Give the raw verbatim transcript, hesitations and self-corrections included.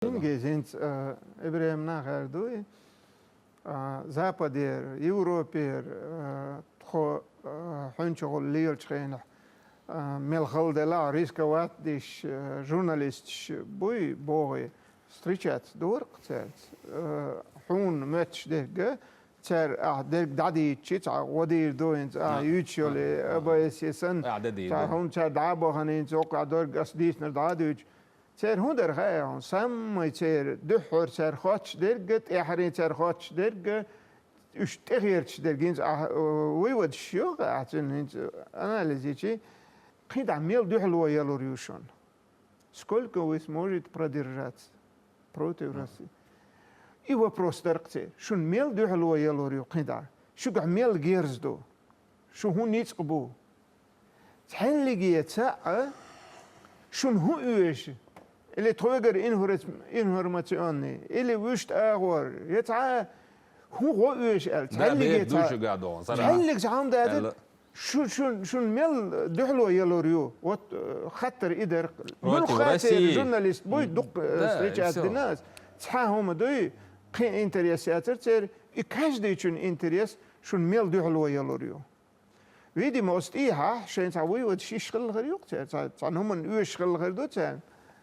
Ингезинц, э, Ибрахим нахар дуй, а, Западер, Европер, э, тхо, э, хьунчугъул лелчхенах, э, мел халдела рисковать диш, э, журналистш буй, богъи, встречаться дорк церц, э, хьун мэтч дерга, цер а дерг дадичи, ца гъодир дуинц, а, ючоли, а, АБС сан, а, дадир, ца да. Хьун цер дабаханинц, окъа дорг ас диснер дадуч. Цер хӀун дар хаьа хьуна? Саммай цер дуьххьара цер хоч дерга, тӀехьарин цер хоч дерга, уьш тӀехерчаш дерга. ХӀинца ахь, э, выводаш йоха, ахь цуьнан хӀинца анализ йичи, кхин дӀа мел дуьхьало ялур ю шуна? Сколько вы сможете продержаться против России? И вопрос даркъ цер. Шуна мел дуьхьало ялур ю кхин дӀа? Шуьгахь мел герз ду? Шу хӀун ницкъ бу? Цхьаьллиге цаӀ а шуна хӀун оьшу? Или тхоьгара информац-, информационный, или вуьшта агӀор, я цхьа хӀун гӀо оьшу аьлла. Да, цхьаьллиге бер цаӀ, дуьшуга догӀун, сара. Цхьаьллиг цхьа хӀума дацар, аьлла. Шу-, шун-, шуна мел дуьхьало ялур ю? Вот, э, хаттар и дар. Против Муьлхха церан России. Журналист буй, дукха, э, Да, встречать всё. Дина ас. Цхьа хӀума дуй, кхин интерес яцар церан, и каждый чун интерес шуна мел дуьхьало ялур ю. Видимо, оцу тӀехьа шайн цхьа вывод шиш хилла хир ю-кх церан, цхьа, цхьа хӀуманна оьшуш хилла хир ду церан.